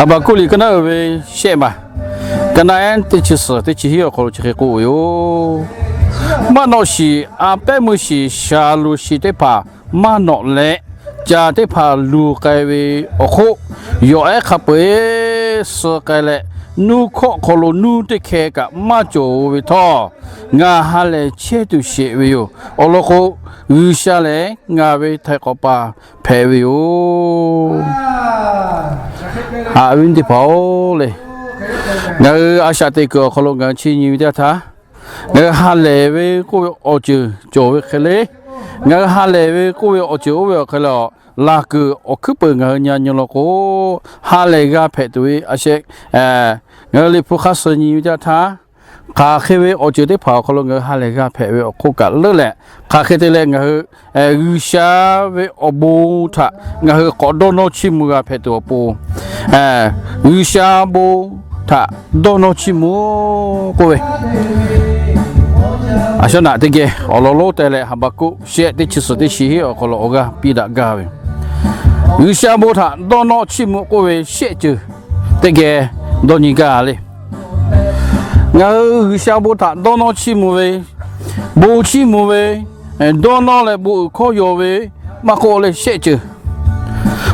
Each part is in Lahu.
Haˍbaˍkuˆ liꞈ ka naˉ uiˍ ve shehˆ maˬ, ka naˉ ehˉ teˇ chi suhˍ teˇ chi hiˉ awˬ hk'aw lo chi hk'e k'oˆ ve yoˬ. Maˇ nawꞈ shiˍ, a pehˉ meuˇ shiˍ, shaˍ luˬ shiˍ teˇ hpaˍ maˇ nawꞈ leh, caˬ teˇ hpaˍ luˬ k'ai ve awˬ hk'oˆ, yawˬ ehˉ hk'a peu-eˬ suh k'ai leh, nuˇ hkawˆ hk'aw lo nuˇ teˇ hkeh kaꞈ maˇ cawˬ ve htawˇ, ngaˬ ha lehˬ chehˇ tuˬ sheˍ ve yoˬ. Awˬ lawn k'o, G'uiˬsha lehˬ ngaˬ ve htaiˍ hk'awꞈ paˍ hpehꞈ ve yoˬ. Haꞈ ve teˇ hpaˍ-oˬ le, ngaˬ hui a shaꞈ teꞈ kuiˬ awˬ hk'aw lo ngaˬ hui chiˇ nyi ve teˇ yanˇ htaˇ, ngaˬ hui ha lehˬ ve k'oˆ ve awˬ ceuˬ cawˬ ve hk'e le. Ngaˬ hui ha lehˬ ve k'oˆ ve awˬ ceuˬ oˇ ve awˬ hk'e le, laˬ kuiˬ awˬ hkuiˉ peuˬ ngaˬ hui nyi nyi law k'o, ha lehˬ g'a hpehꞈ tuˬ ve a sheh, ngaˬ hui Liꞈ hpu hk'aˇ suh nyi ve teˇ yanˇ htaˇ, hk'aˬ hk'e ve awˬ ceuˬ teˇ hpaˍ awˬ hk'aw lo ngaˬ hui ha lehˬ g'a hpehꞈ ve awˬ hk'oˆ kaꞈ leuˉ leh, hk'aˬ hk'e te leh ngaˬ hui G'uiˬsha ve awˬ bon htaꞈ ngaˬ hui k'awꞈ dawˇ nawˇ chiˇ mvuh g'a hpehꞈ tuˬ awˬ pon, G'uiˬsha bon htaꞈ dawˇ nawˇ chiˇ mvuh k'oˆ ve, a shaˉ naꞈ teˇ geh awˬ lawn lonˉ te leh Haˍbaˍkuˆ shehˆ teˇ chi suhˍ teˇ chi hiˉ awˬ hk'aw lo awˬ g'aˇ piˇ daꞈ gaˇ ve, G'uiˬsha bon htaꞈ dawˇ nawˇ chiˇ mvuh k'oˆ ve shehˆ ceuˬ teˇ geh dawˇ nyi gaˇ le. Ngaˬ hui G'uiˬsha bon htaꞈ dawˇ nawˇ chiˇ mvuh ve, bon chiˇ mvuh ve, dawˇ nawˇ leh bon uiˍ hkawˇ yaw ve, maˇ k'oˆ leh shehˆ ceuˬ.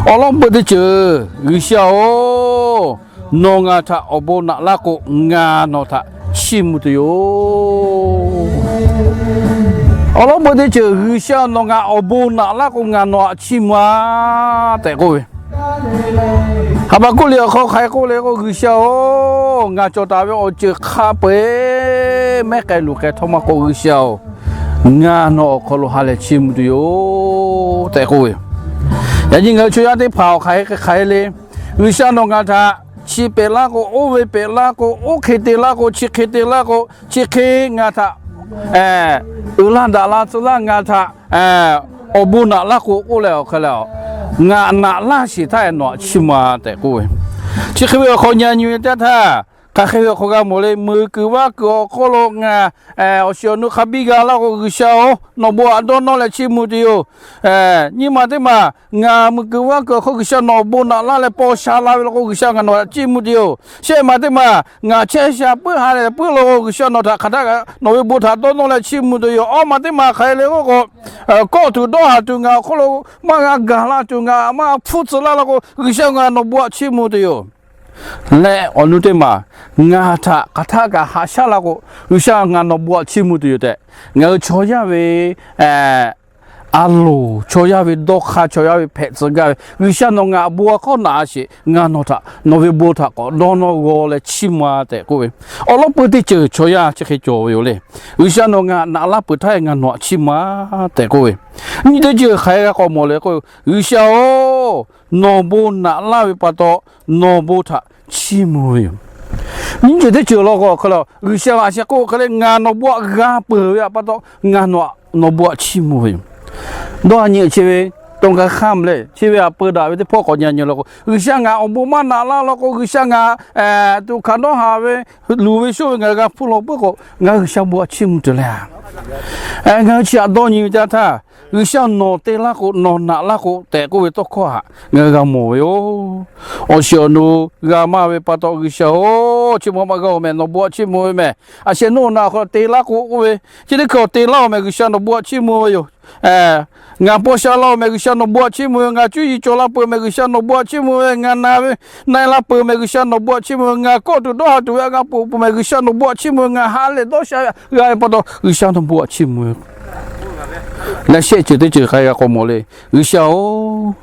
Awˬ lawn peu teˇ ceuˬ, G'uiˬsha-oˬ, nawˬ ngaˬ htaꞈ awˬ bon naꞈ laˇ k'o, ngaˬ nawˬ htaꞈ chiˇ mvuh tuˬ yoˬ. Awˬ lawn peu teˇ ceuˬ, G'uiˬsha nawˬ ngaˬ awˬ bon naꞈ laˇ k'o, ngaˬ nawˬ htaꞈ chiˇ mvuh-a tehꞈ k'oˆ ve, Haˍbaˍkuˆ liꞈ awˬ hk'aw hk'aˬ hk'e k'oˆ le k'o, G'uiˬsha-oˬ, ngaˬ cawˬ taˍ ve awˬ ceuˬ hk'a peu-eˬ mehˉ k'ai luˬ k'ai htawˇ maˇ k'oˆ, G'uiˬsha-oˬ, ngaˬ nawˬ awˬ hk'aw lo ha lehˬ chiˇ mvuh tuˬ yoˬ tehꞈ k'oˆ ve yoˬ. Yaꞈ nyi ngaˬ hui chaw yaˇ teˇ hpaˍ awˬ hk'aˬ hk'e hk'aˬ hk'e le, G'uiˬsha nawˬ ngaˬ htaꞈ chi pehꞈ laˇ k'o, oˇ ve pehꞈ laˇ k'o, oˇ hk'e te laˇ k'o, chi hk'e te laˇ k'o, chi hk'e ngaˬ htaꞈ uiˍ la daꞈ la tcuh laˇ, ngaˬ htaꞈ awˬ bon naꞈ laˇ k'o k'oˆ leh awˬ hk'e le, ngaˬ naꞈ laˇ sheˍ htaˇ nawˬ htaꞈ chiˇ mvuh-a tehꞈ k'oˆ ve. Chi hk'e ve awˬ hk'aw nyi nyi ve teˇ yanˇ htaˇ, hk'aˬ hk'e ve awˬ hk'aw g'a mawˬ le, muiˬ kuiˬ vaˇ kuiˬ awˬ hk'aw lo ngaˬ awˬ shiˍ awˬ nu hk'a biˇ g'a laˇ k'o, G'uiˬsha-oˬ, nawˬ bon htaꞈ dawˇ nawˇ leh chiˇ mvuh tuˬ yoˬ. Nyi ma teˇ maˬ ngaˬ muiˬ kuiˬ vaˇ kuiˬ awˬ hk'aw G'uiˬsha nawˬ awˬ bon naꞈ laˇ leh paw sha la ve law k'o, G'uiˬsha ngaˬ nawˬ htaꞈ chiˇ mvuh tuˬ yoˬ. Shehˆ maˬ teˇ maˬ ngaˬ chehˇ sha puiˉ ha leh puiˉ law k'o, G'uiˬsha nawˬ htaꞈ hk'aˬ htaˇ kaꞈ nawˬ ve bon htaꞈ dawˇ nawˇ leh chiˇ mvuh tuˬ yoˬ. Awˇ maˬ teˇ maˬ hk'aˬ hk'e le k'oˆ k'o, kawˆ tuˬ dawˇ haˍ tuˬ ngaˬ awˬ hk'oˆ lo maˇ g'a gaˬ la tuˬ, ngaˬ maˇ hpfuhˇ tcuh laˇ law k'o, G'uiˬsha ngaˬ nawˬ bon htaꞈ chiˇ mvuh tuˬ yoˬ. Leh awˬ nu teˇ maˬ ngaˬ htaꞈ hk'aˬ htaˇ kaꞈ haꞈ shaˉ la k'o, G'uiˬsha ngaˬ nawˬ bon htaꞈ chiˇ mvuh tuˬ yoˬ tehꞈ, ngaˬ hui chaw yaˇ ve a loˍ, chaw yaˇ ve dawˇ hk'aˇ, chaw yaˇ ve hpehꞈ tcuh gaˇ ve, G'uiˬsha nawˬ ngaˬ bon hkawˇ naꞈ a sheˍ, ngaˬ nawˬ htaꞈ nawˬ ve bon htaꞈ k'awꞈ dawˇ nawˇ g'aw leh chiˇ mvuh-a tehꞈ k'oˆ ve. Awˬ lawn peu teˇ ceuˬ chaw yaˇ chi hk'e cawˬ ve yoˬ le. G'uiˬsha nawˬ ngaˬ naꞈ laˇ peuˬ htaˇ ngaˬ nawˬ htaꞈ chiˇ mvuh-a tehꞈ k'oˆ ve. Nyi teˇ ceuˬ hk'aˬ hk'e g'a k'awꞈ mawˬ le k'o, G'uiˬsha-oˬ, nawˬ bon naꞈ laˇ ve pa taw nawˬ bon htaꞈ chiˇ mvuh ve yoˬ. Nyi ceuˬ teˇ ceuˬ law k'o, hk'e le G'uiˬsha a sheh k'oˆ hk'e le, ngaˬ nawˬ bon htaꞈ g'a peuˬ ve pa taw ngaˬ nawˬ, nawˬ bon htaꞈ chiˇ mvuh ve yoˬ. Dawˇ ha nyi chi ve ตรงกันข้าม le, chi ve a peu daꞈ ve teˇ hpawˇ k'awꞈ nyi nyi law k'o, G'uiˬsha ngaˬ awˬ bon maˇ naꞈ laˇ law k'o, G'uiˬsha ngaˬ tuꞈ hkanˍ dawˇ haˍ ve, luˬ ve shoˆ ve ngaˬ hui g'a hpfuhˇ law puiˉ k'o, ngaˬ hui G'uiˬsha bon htaꞈ chiˇ mvuh tuˬ le. Ngaˬ hui chi htaꞈ dawˇ nyi ve teˇ yanˇ htaˇ, G'uiˬsha nawˬ te laˇ k'o, nawˬ naꞈ laˇ k'o tehꞈ k'oˆ ve tawˇ hkawˇ htaꞈ ngaˬ hui g'a mawˬ ve yoˬ. Awˬ shiˍ awˬ nu g'a maˇ ve pa taw, G'uiˬsha-oˬ, chiˇ mvuh maˇ g'a-oˬ meh, nawˬ bon htaꞈ chiˇ mvuh ve meh. A sheh nawˬ naꞈ k'o te laˇ k'o k'oˆ ve, chi teˇ hkui te laˇ-oˬ meh, G'uiˬsha nawˬ bon htaꞈ chiˇ mvuh ve yoˬ. Ngaˬ paw sha laˇ-oˬ meh, G'uiˬsha nawˬ bon htaꞈ chiˇ mvuh ve. Ngaˬ cuˇ yiˍ cawˬ la peuˬ meh, G'uiˬsha nawˬ bon htaꞈ chiˇ mvuh ve. Ngaˬ na ve na-e la peuˬ meh, G'uiˬsha nawˬ bon htaꞈ chiˇ mvuh ve. Ngaˬ kawˆ tuˬ dawˇ haˍ tuˬ ve a g'a peuˬ peuˬ meh, G'uiˬsha nawˬ bon htaꞈ chiˇ mvuh ve. Ngaˬ ha lehˬ dawˇ sha ve g'a ve pa taw, G'uiˬsha nawˬ bon htaꞈ chiˇ mvuh ve. Leh shehˆ ceuˬ teˇ ceuˬ hk'aˬ hk'e g'a k'awꞈ mawˬ le. G'uiˬsha-oˬ,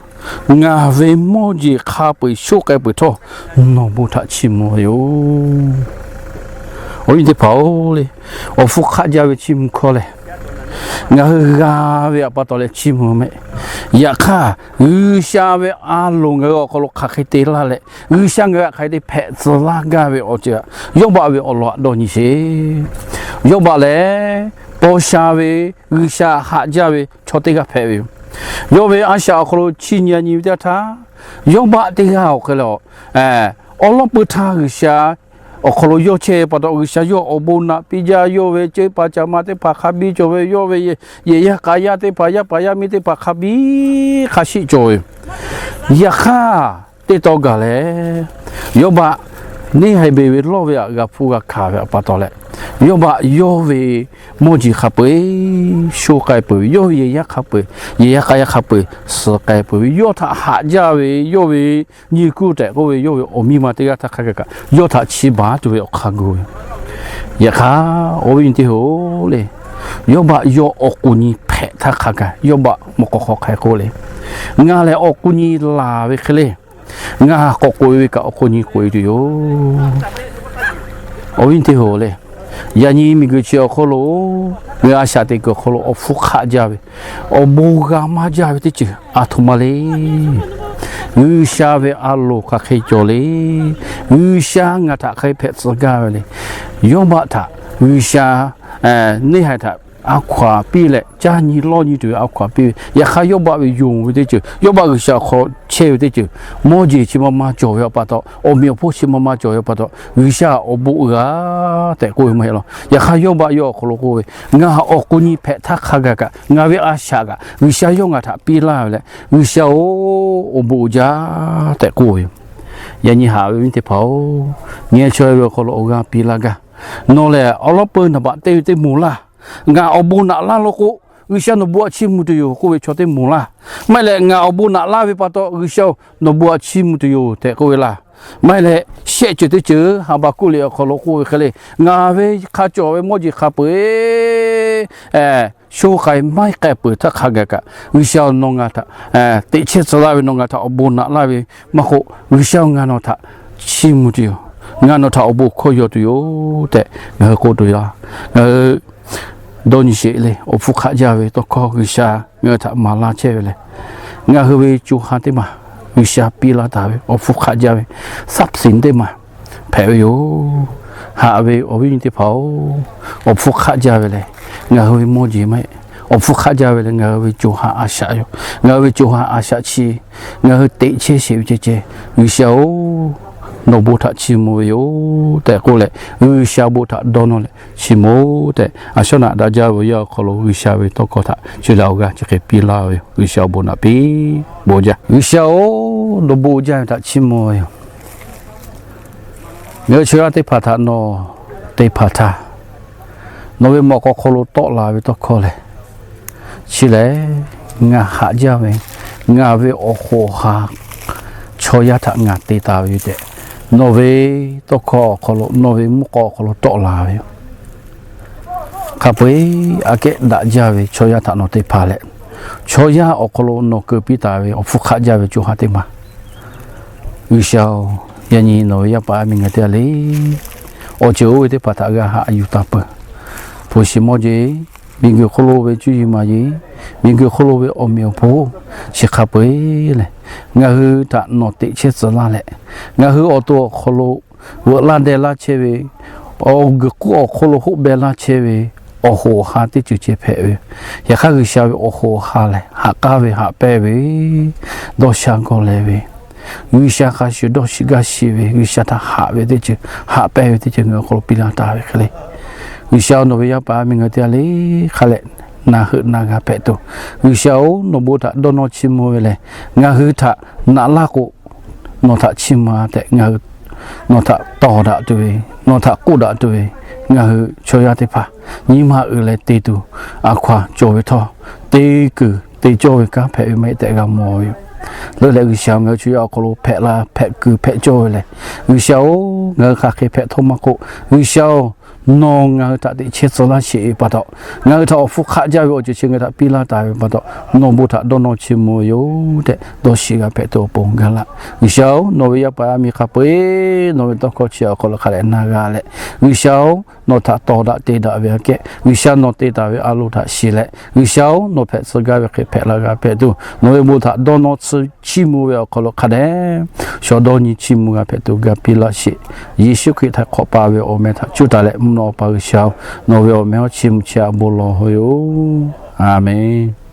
ngaˬ ve mawˇ jeˬ hk'a peu-eˬ shoˆ k'ai peuˬ htawˇ, nawˬ bon htaꞈ chiˇ mvuh ve yoˬ. Awˬ viˉ teˇ hpaˍ-oˬ le, awˬ hpfuhˇ hk'aˆ jaˇ ve chiˇ mvuh hkawˇ lehˬ, ngaˬ hui g'a ve pa taw leh chiˇ mvuh meh. Yaꞈ hk'aˇ, G'uiˬsha ve a loˍ ngaˬ hui awˬ hk'aw lo hk'aˬ hk'e te laˇ leh, G'uiˬsha ngaˬ hui htaꞈ hk'aˬ hk'e te hpehꞈ tcuh laˇ gaˇ ve awˬ ceuˬ htaꞈ Yawˇbaˆ ve awˬ lawn htaꞈ dawˇ nyi sheˍ. Yawˇbaˆ lehˬ, paw sha ve, G'uiˬsha haꞈ jaˇ ve chaw teˇ g'aˇ hpehꞈ ve yoˬ. Yawˇ ve a shaꞈ awˬ hk'aw lo chiˇ nyi nyi ve teˇ yanˇ htaˇ, Yawˇbaˆ teˇ g'aˇ awˬ hk'e le, awˬ lawn peu htaˇ G'uiˬsha awˬ hk'aw lo yawˇ chehˇ ve pa taw, G'uiˬsha yawˇ awˬ bon naꞈ piˇ jaˇ. Yawˇ ve ceuˇ paˍ caˍ ma teˇ hpaˍ hk'a biˇ cawˬ ve, yawˇ ve yehˬ yaˇ k'a yaˇ teˇ hpaˍ, yaˇ paˍ yaˇ miˇ teˇ hpaˍ hk'a biˇ hk'a shiˆ cawˬ ve. Yaꞈ hk'aˇ, Teˇ taw gaˬ leh, Yawˇbaˆ neˇ haiˬ beˬ ve lawˇ ve htaꞈ g'a hpuˇ g'a hkanˍ ve pa taw leh, Yawˇbaˆ yawˇ ve mawˇ jeˬ hk'a peu-eˬ sho k'ai peuˬ ve, yawˇ ve yehˬ yaˇ hk'a peu-eˬ, yehˬ yaˇ k'a yaˇ hk'a peu-eˬ suh k'ai peuˬ ve, yawˇ htaꞈ haꞈ jaˇ ve yawˇ ve nyi kuˇ tehꞈ k'oˆ ve yawˇ ve awˬ miˇ ma teˇ g'aˇ htaˇ hk'a gaˬ kaꞈ yawˇ htaꞈ chi baˬ tuˬ ve awˬ hk'a gu ve. Yaꞈ hk'aˇ, awˬ viˉ nyi teˇ hpaˍ-oˬ le, Yawˇbaˆ yawˇ awˬ k'oˍ nyi hpehꞈ htaˇ hk'a gaˬ Yawˇbaˆ mawꞈ k'aw hk'aw hk'a k'oˆ le, Ngaˬ lehˬ awˬ k'oˍ nyi laˬ ve hk'e le, ngaˬ k'awꞈ k'oꞈ-e ve kaꞈ awˬ k'oˍ nyi k'oꞈ-e tuˬ yoˬ. Awˬ viˉ nyi teˇ hpaˍ-oˬ le, yaꞈ nyi miˬguiˬ chi awˬ hk'aw lo, ngaˬ hui a shaꞈ teꞈ kuiˬ awˬ hk'aw lo awˬ hpfuhˇ hk'aˆ jaˇ ve, awˬ bon g'a maˇ jaˇ ve teˇ ceuˬ a htoꞈ ma le. G'uiˬsha ve a loˍ hk'aˬ hk'e cawˬ le. G'uiˬsha ngaˬ htaꞈ hk'aˬ hk'e hpehꞈ tcuh gaˇ ve le. Yawˇbaˆ htaꞈ G'uiˬsha neˇ haiˬ htaꞈ a hkaw-anˬ piˇ leh caˇ nyi lawˇ nyi tuˬ ve a hkaw-anˬ piˇ ve, yaꞈ hk'aˇ Yawˇbaˆ ve yonˍ ve teˇ ceuˬ, Yawˇbaˆ G'uiˬsha awˬ hk'aw chehˇ ve teˇ ceuˬ, mawˇ jeˬ chi ma ma cawˬ ve pa taw, awˬ meꞈ awˬ hponˇ chi ma ma cawˬ ve pa taw, G'uiˬsha awˬ bon g'a tehꞈ k'oˆ ve maˇ heˆ law. Yaꞈ hk'aˇ Yawˇbaˆ yawˇ awˬ hk'aw lo k'oˆ ve, Ngaˬ awˬ k'oˍ nyi hpehꞈ htaˇ hk'a gaˬ kaꞈ ngaˬ ve a shaꞈ kaꞈ G'uiˬsha yawˇ ngaˬ htaꞈ piˇ laˇ ve leh, G'uiˬsha-oˬ, awˬ bon uiˍ jaˇ tehꞈ k'oˆ ve yoˬ. Yaꞈ nyi haꞈ ve viˉ teˇ hpaˍ-oˬ, ngeh chaweh ve awˬ hk'aw lo awˬ g'aˇ piˇ laˇ gaˇ. Nawˬ lehˬ awˬ lawˉ peu naˍ baꞈ te ve teˇ moˍ laˇ. Ngaˬ awˬ bon naꞈ laˇ law k'o, G'uiˬsha nawˬ bon htaꞈ chiˇ mvuh tuˬ yoˬ k'oˆ ve chaw teˇ moˍ laˇ. Maˇ heˆ leh, Ngaˬ awˬ bon naꞈ laˇ ve pa taw, G'uiˬsha-oˬ, nawˬ bon htaꞈ chiˇ mvuh tuˬ yoˬ tehꞈ k'oˆ ve laˇ. Maˇ heˆ leh, shehˆ ceuˬ teˇ ceuˬ Haˍbaˍkuˆ liꞈ awˬ hk'aw lo k'oˆ ve hk'e le, Ngaˬ ve hk'a cawˬ ve mawˇ jeˬ hk'a peu-eˬ shoˇ k'ai maiˇ k'ai peuˬ htaˇ hk'a gaˬ kaꞈ, G'uiˬsha nawˬ ngaˬ htaꞈ teꞈ chehˇ tcuh laˇ ve, nawˬ ngaˬ htaꞈ awˬ bon naꞈ laˇ ve maˇ k'oˆ, G'uiˬsha ngaˬ nawˬ htaꞈ chiˇ mvuh tuˬ yoˬ. Ngaˬ nawˬ htaꞈ awˬ bon hkawˇ yaw tuˬ yoˬ tehꞈ ngaˬ hui k'oˆ tuˬ yoˬ. Ngaˬ hui dawˇ nyi sheˍ le. Awˬ hpfuhˇ hk'aˆ jaˇ ve tawˇ hkawˇ G'uiˬsha ngaˬ hui htaꞈ maˍ laˇ chehˇ ve lehˬ, ngaˬ hui ve co ha teˇ maˬ G'uiˬsha piˇ laˇ taˍ ve awˬ hpfuhˇ hk'aˆ jaˇ ve ทรัพย์สิน teˇ maˬ hpehꞈ ve yoˬ. Haꞈ ve awˬ viˉ nyi teˇ hpaˍ-oˬ, awˬ hpfuhˇ hk'aˆ jaˇ ve lehˬ, ngaˬ hui ve mawˇ jeˬ maˇ heˆ. Awˬ hpfuhˇ hk'aˆ jaˇ ve lehˬ, ngaˬ hui ve co ha a shaꞈ yoˬ. Ngaˬ hui ve co ha a shaꞈ chi ngaˬ hui teꞈ chehˇ sheˍ ve ceh ceh, G'uiˬsha-oˬ, nawˬ bon htaꞈ chiˇ mvuh ve yoˬ tehꞈ k'oˆ leh, G'uiˬsha bon htaꞈ dawˇ nawˇ leh chiˇ mvuh-oˬ tehꞈ, a shawˉ naꞈ daꞈ jaˇ ve awˬ yanˇ awˬ hk'aw lo G'uiˬsha ve tawˇ hkawˇ htaꞈ chi lehˬ awˬ g'aˇ chi hk'e piˇ laˇ ve yoˬ. G'uiˬsha awˬ bon naꞈ piˇ bon jaˇ. G'uiˬsha-oˬ, nawˬ bon jaˇ ve htaꞈ chiˇ mvuh ve yoˬ. Ngaˬ hui chaw yaˇ teˇ hpaˍ htaꞈ nawˬ te hpanˍ htaˇ, nawˬ ve mawꞈ k'aw hk'aw lo tawˆ la ve tawˇ hkawˇ lehˬ, chi lehˬ ngaˬ haꞈ jaˇ ve, ngaˬ ve awˬ hoꞈ awˬ ha chaw yaˇ htaꞈ ngaˬ te taˍ ve yoˬ tehꞈ, nawˬ ve tawˇ hkawˇ awˬ hk'aw lo, nawˬ ve mvuhˇ k'aw awˬ hk'aw lo tawˆ la ve yoˬ. Hk'a peu-eˬ aꞈ kehˉ daꞈ jaˇ ve chaw yaˇ htaꞈ nawˬ te hpanˍ leh, chaw yaˇ awˬ hk'aw lo nawˬ keu piˇ taˍ ve awˬ hpfuhˇ hk'aˆ jaˇ ve co ha teˇ maˬ G'uiˬsha-oˬ, yaꞈ nyi nawˬ ve yaˇ paˍ yaˇ miˇ ngaˬ teˇ g'aˇ le, awˬ ceuˬ oˇ ve teˇ hpaˍ htaꞈ g'a haꞈ yuˬ taˍ peuˬ. Hpu shi mawˇ jeˬ, miˬguiˬ hk'oˆ lo ve cuˇ yiˍ maˍ yiˍ, miˬguiˬ hk'oˆ lo ve awˬ meꞈ awˬ hponˇ chi hk'a peu-eˬ lehˬ, ngaˬ hui htaꞈ nawˬ teꞈ chehˇ tcuh laˇ leh, ngaˬ hui awˬ to awˬ hk'aw lo veuꞈ laˇ deh laˇ chehˇ ve, awˬ guiˬ k'oˆ awˬ hk'aw lo hoˆ beh laˇ chehˇ ve, awˬ hoꞈ awˬ ha teˇ ceuˬ ceh hpehꞈ ve yoˬ. Yaꞈ hk'aˇ, G'uiˬsha ve awˬ hoꞈ awˬ ha lehˬ, haꞈ k'aˉ ve, haꞈ pehnˇ ve, dawˇ sha gawˇ leh ve, G'uiˬsha hk'a shuˍ dawˇ shiˍ gaˇ shiˍ ve, G'uiˬsha htaꞈ haꞈ ve teˇ ceuˬ, haꞈ pehnˇ ve teˇ ceuˬ ngaˬ hui awˬ hk'aw lo piˇ laˇ taˍ ve hk'e le. G'uiˬsha nawˬ ve yaˇ paˍ yaˇ miˇ ngaˬ hui teˇ g'aˇ le hk'a leh, na heuˆ na g'a hpehꞈ tuˬ, G'uiˬsha-oˬ, nawˬ bon htaꞈ dawˇ nawˇ chiˇ mvuh ve lehˬ, ngaˬ hui htaꞈ naꞈ laˇ k'o, nawˬ htaꞈ chiˇ mvuh tehꞈ ngaˬ hui nawˬ htaꞈ tawˍ daꞈ tuˬ ve, nawˬ htaꞈ k'oˆ daꞈ tuˬ ve, ngaˬ hui chaw yaˇ teˇ hpaˍ nyi ma uiˍ leh te tuˬ, a hkaw-anˬ cawˬ ve htawˇ, te kuiˬ te cawˇ ve kanˉ hpehꞈ ve maˇ heˆ tehꞈ g'a mawˬ ve yoˬ. Leuˉ leh G'uiˬsha ngaˬ hui chaw yaˇ awˬ hk'aw lo hpehꞈ la hpehꞈ kuiˬ hpehꞈ cawˇ ve lehˬ, G'uiˬsha-oˬ, ngaˬ hui hk'aˬ hk'e hpehꞈ htawˇ maˇ k'oˆ, G'uiˬsha-oˬ, nawˬ ngaˬ hui htaꞈ teꞈ chehˇ tcuh laˇ sheˍ ve pa taw, ngaˬ hui htaꞈ awˬ hpfuhˇ hk'aˆ jaˇ ve awˬ ceuˬ chi ngaˬ hui htaꞈ piˇ laˇ taˍ ve pa taw, nawˬ bon htaꞈ dawˇ nawˇ chiˇ mvuh ve yoˬ tehꞈ dawˇ shiˍ g'a hpehꞈ tuˬ awˬ pon gaˬ laˇ. G'uiˬsha-oˬ, nawˬ ve yaˇ paˍ yaˇ miˇ hk'a peu-eˬ nawˬ ve tawˇ hkawˇ chi awˬ hk'aw lo hk'a dehꞈ na g'a leh, G'uiˬsha-oˬ, nawˬ htaꞈ tawˍ daꞈ te daꞈ ve aꞈ kehˉ, G'uiˬsha nawˬ te taˍ ve a loˍ htaꞈ shiˍ leh, G'uiˬsha-oˬ, nawˬ hpehꞈ tcuh gaˇ ve hk'e hpehꞈ la g'a hpehꞈ tuˬ, nawˬ ve bon htaꞈ dawˇ nawˇ tcuh chiˇ mvuh ve awˬ hk'aw lo hk'a dehꞈ shaw dawˇ nyi chiˇ mvuh g'a hpehꞈ tuˬ ga piˇ laˇ sheˍ. Yeˍsuˆ Hkriꞈ htaꞈ hk'awꞈ pa ve awˬ meh htaꞈ cuˇ taˍ leh mvuhˇ naw Awˬ pa G'uiˬsha-oˬ, nawˬ ve awˬ meh awˬ chiˇ mvuh chi a bon lawˬ ve yoˬ. A menˬ.